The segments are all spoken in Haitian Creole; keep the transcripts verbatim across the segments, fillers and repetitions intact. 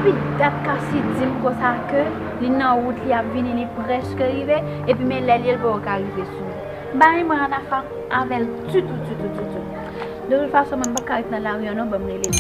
Depi dat Cassie di m konsa ke li nan wout, li ap vini, li prèske rive, epi men lè l ye, l poko ka rive sou mwen. M pa renmen anafè avè l ditou, ditou, ditou. De tout fason, mwen, m p ap ka ret nan lari an non, ban m rele l.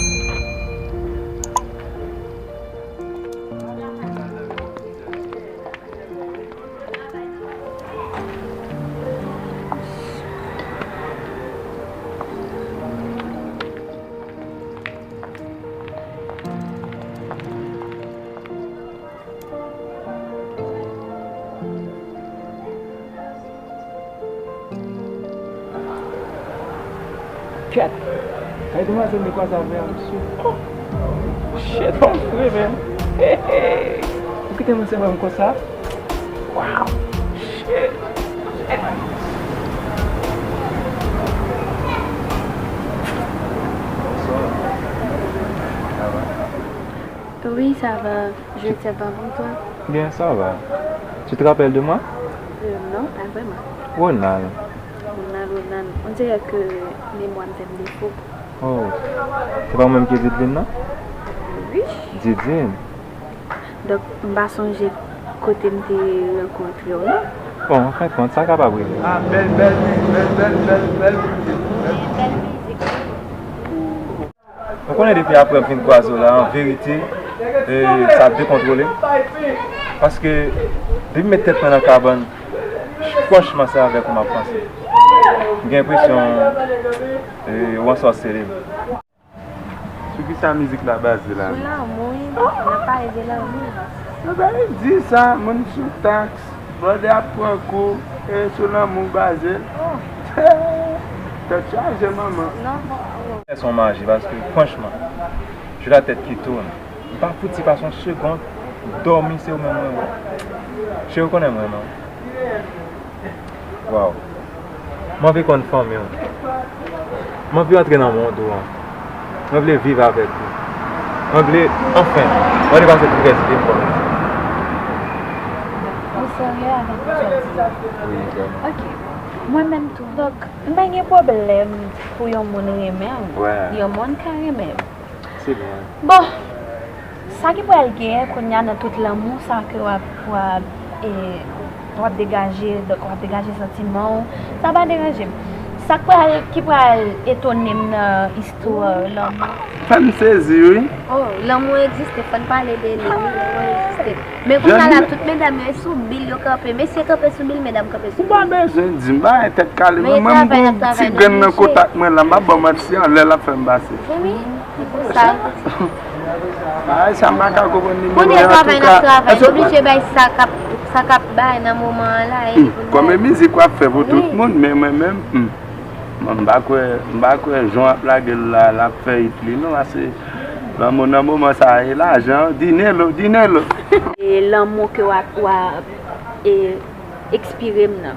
Kèt! Kay demwazèl m te kwaze avè a, mesye. Oh! Shit, on fre, man! Hey, hey! Ou kite m ansanm avè m konsa? Wow! Shit! Oui, ça va. Je sais pas pour toi. Bien, ça va. Tu te rappelles de moi? Euh, non, pas vraiment. Ronald. Ronald, Ronald. On dirait que mémoire m fè m defo. Oh. Se pa ou menm ki Didine, non? Oui. Didine. Donk, m pa sonje kote m te rankontre w, non? Bon, an fen de kont, sa kapab rive. Ah, bèl, bèl mizik, bèl, bèl, bèl, bèl mizik, bèl mizik. Bèl mizik. Ou konnen depi apre m fin kwaze w la, an verite, e, sa dekontwole m. Paske, depi m met tèt mwen nan kabann, franchman, se avèk ou m ap panse. M gen enpresyon, e, ou ansòsele m. Sou ki sa mizik la baze la? Sou lanmou, wi. N ap pale de lanmou. Yo pa di sa, moun sou taks. Brother ap pran kou, e sou lanmou baze l. Oh. Tèt chaje, manman. Non, bon, bon. Se yon maji, paske, franchman, je la tête qui tourne. M pa fouti pase yon segonn, dòmi se ou menm mwen wè. Cheri, ou konnen mwen renmen w. Wow. M anvi konn fanmi w. M anvi antre nan mond ou an. Mwen vle viv avèk ou. Mwen vle, anfen, mwen vle pase tout rès vi m kòmsi. Ou serye avèk sa w di? Wi, vrèman. Ok. Mwen menm tou. Donk, m pa gen pwoblèm pou yon moun renmen m. Wè. Yon moun ka renmen m. Se byen. Bon, sa ki pral genyen kounye a nan tout lanmou sa ke w ap, w ap, e, w ap degaje, donk w ap degaje santiman w, sa pa deranje m. Sa k pral, ki pral etone m nan istwa lanmou. Fè m sezi, wi. Oh, lanmou egziste, fò n pale de li, wi, lanmou egziste. Men kounye a la, tout medam yo, e sou bil yo kanpe. Mesye kanpe sou bil, medam kanpe sou bil. Ou pa bezwen di m, pa gen tèt kale. Mwen menm, m gon ti grenn nan kontak mwen la, m pa ba w manti, anlè l ap fè m pase. Wi, se pou sa. Bagay sa, m pa ka konprann li menm, men antouka, èske w oblije bay sa k ap, sa k ap bay nan moman an la, e pou l bay. Kòm e mizik w ap fè pou tout moun, men mwen menm, hmm. Bon, m pa kwè, m pa kwè jan w ap lage l la, l ap fè it li non, paske lanmou nan moman sa a, e lajan, Dinelo, Dinelo. E lanmou ke w ap, w ap, e, ekspire m nan.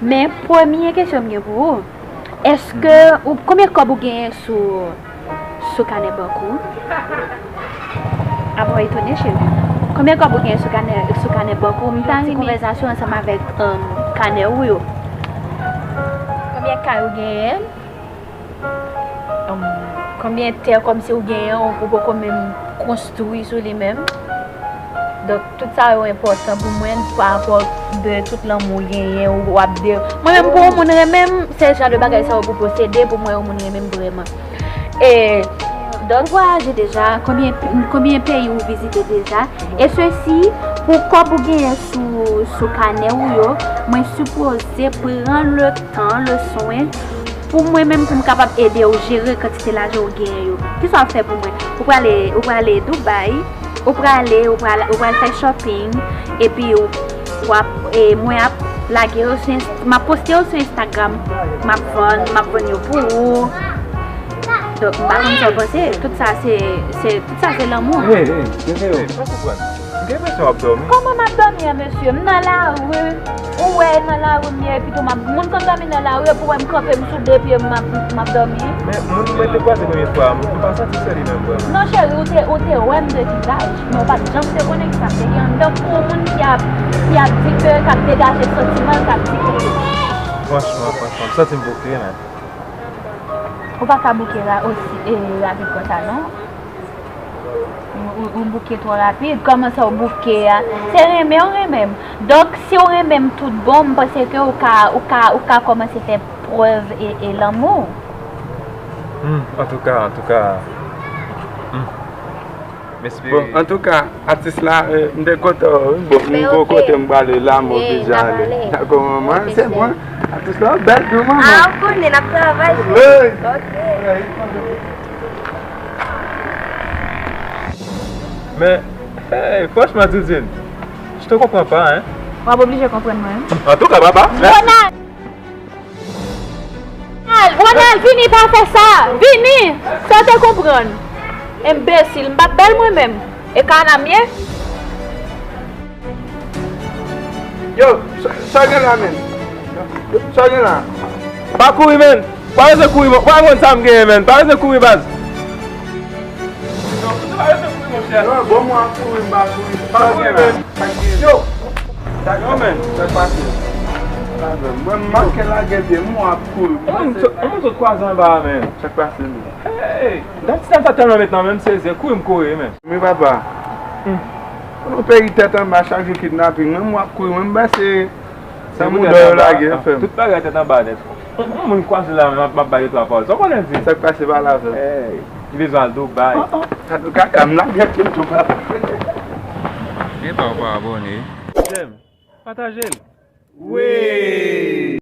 Men, premye kesyon m gen pou ou, èske ou, konbyen kòb ou genyen sou, sou kanè bank ou? Apa w etone, cheri. Konbyen kòb ou genyen sou kanè, sou kanè bank ou? M ta renmen konvèsasyon ansanm avèk, um, kanè ou yo. Konbyen kay ou genyen? Um, konbyen tè kòmsi ou genyen, ou, ou poko menm konstwi sou li menm? Donk, tout sa yo enpòtan pou mwen pa rapò de tout lanmou w genyen, ou w ap de. Mwen menm, pou yon moun renmen m, se jan de bagay sa yo pou posede, pou mwen, yon moun renmen m vrèman. E, donk, vwayaje deja, konbyen, konbyen peyi ou vizite deja? E sesi, pou kòb ou genyen sou, sou kanè ou yo, mwen sipoze pran le tan, le swen, pou mwen menm, pou m kapab ede w jere kantite lajan ou genyen yo. Kisa w ap fè pou mwen? Ou prale, ou prale Dubai, ou prale, ou prale, ou pral fè shopping, epi w, w ap, e, mwen ap lage yo sou Inst-, m ap poste yo sou Instagram, m ap vann, m ap vann yo pou ou. Donk, m pa konn sa w panse, tout sa se, se, tout sa se lanmou. Hey, hey, Dezeo, pa konprann. M gen enpresyon w ap dòmi. Kòman m ap dòmi an, mesye? M nan lari. Ou wè nan lari m ye, epi tou m ap, moun konn dòmi nan lari, epi w wè m kanpe, m sou de pye m, m ap, m ap dòmi. Men moun mwen te kwaze premye fwa a, m pa santi se li menm vrèman. Non, cheri, ou te, ou te wè m de vizaj, men w pa t janm te konnen ki sa m te gen anndan m pou yon moun ki ap, ki ap di ke, k ap degaje santiman l, k ap di ke. Franchman, franchman, m santi m bouke, men. Ou pa ka bouke la osi, e, rapid konsa, non. Ou, ou, ou bouke twò rapid. Kòman sa w bouke a? Se renmen w renmen m. Donk, si w renmen m tout bon, m panse ke ou ka, ou ka, ou ka kòmanse fè prèv e, e lanmou. Hmm, antouka, antouka. Hmm. M espere. Bon, antouka, atis la, eh, m te kontan, wi. Bon, m gon kote m prale la, m oblije ale. Dakò, manman, se mwen. Atis la, bèl tou, manman. Ah, ou konnen, n ap travay. Wi. Ok. Men, hey, franchman, Didine, je te comprends pas, hein. W ap oblije konprann mwen. Antouka, papa. Ronald! Ronald, Ronald, vini, pa fè sa! Vini! Sa w te konprann? Enbesil, m pa bèl mwen menm. E kana m ye? Yo, sa, sa gen la, menm? Sa gen la? Pa kouri, menm! Pa bezwen kouri, pa konn sa m genyen, menm! Pa bezwen kouri, baz! Yo, bon, mwen ap kouri, m pa kouri. Pa kouri, menm! Yo! Yo, menm! Sa k pase? Mwen, m manke lage pye, mwen ap kouri. Mwen sot kwaze anba a, menm! Sa k pase, menm? Hey! Dat ti sa tèlman met nan menm sezi, kouri m kouri, menm! Men papa, hmm, nou peyi tèt anba, chak jou kidnaping, menm w ap kouri, mwen m panse se mouda yo lage yo fè m. Tout bagay tèt anba nèt. Yon moun kwaze la, m ap, m ap ba de twa pawòl. Sa w konnen di? Sa k pase, pale avè m. Hey, li bezwen al Dubai. An tou ka, ka m lage pye m tou, papa. Epa ou pa abòne? Jèm, pataje l. Wi!